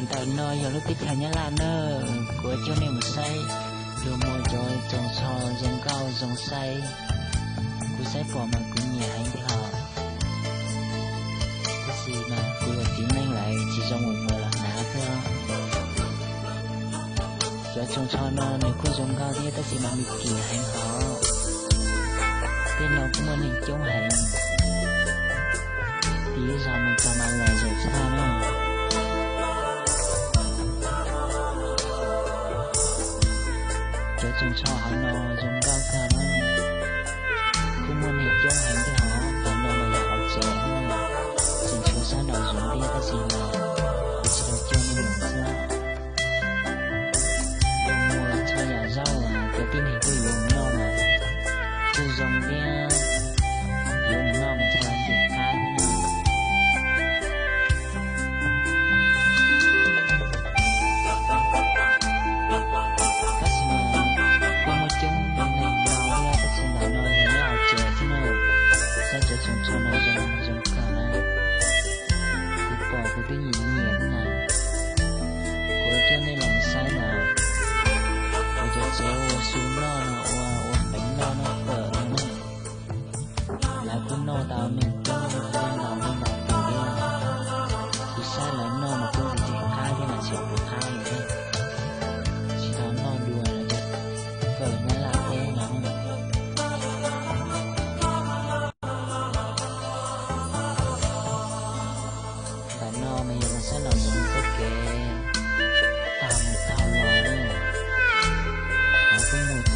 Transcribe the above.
Ntawm no yog lub teb chaws Nyab Laj na, kuv coj nej mus saib, luag muag cov tsoos tsho zoo nkauj zoo saib, kuv saib pom mas kuv nyiam heev li os. Tab sis mas kuv yog txiv neej lawm tsis zoo mus muag los hnav xwb. Cov tsoos tsho no nws kuj zoo nkauj thiab tab sis mas nws kim heev os. Tej no kuj muaj neeg coob heev. Ib zaug mus txog mas lom zem tshaj na. Cov tsoos tsho hauv no zoo nkauj kawg na. Kuj muaj neeg coob heev thiab os, qhov no mas yog hauv tsev, tseem tshuav sab nraum zoov thiab tab sis mas kuv tsis tau coj nej mus xwb. Zoo muag txhua yam zaub, cov tib neeg kuj yuav mus noj mas kuj zoo thiab, yuav mus noj mas txhaj li qab thiab. Tab sis mas kuj muaj coob neeg ntau thiab tab sis ntawm no yog nyob hauv tsev xwb na. Saib cov tsoos tsho no zoo zoo kawg na. Kuv pom kuv twb nyiam nyiam na. Kuv coj nej los saib na. Kuv cov tsev ua su noj no, ua ua feev noj noj fawm no na. Lawv kuj noj tau neeg coob, noj tau neeg ntau tus thiab. Kuv saib lawv noj mas kuj ntxim ntxim qab thiab mas tsis ua qab li thiab. Tsis tau noj dua lawv cov fawm Nyab Laj teb no. Ntawm no mas yog lub sab nraum zoov txoj kev tag mus tag los na. Lawv kuj muag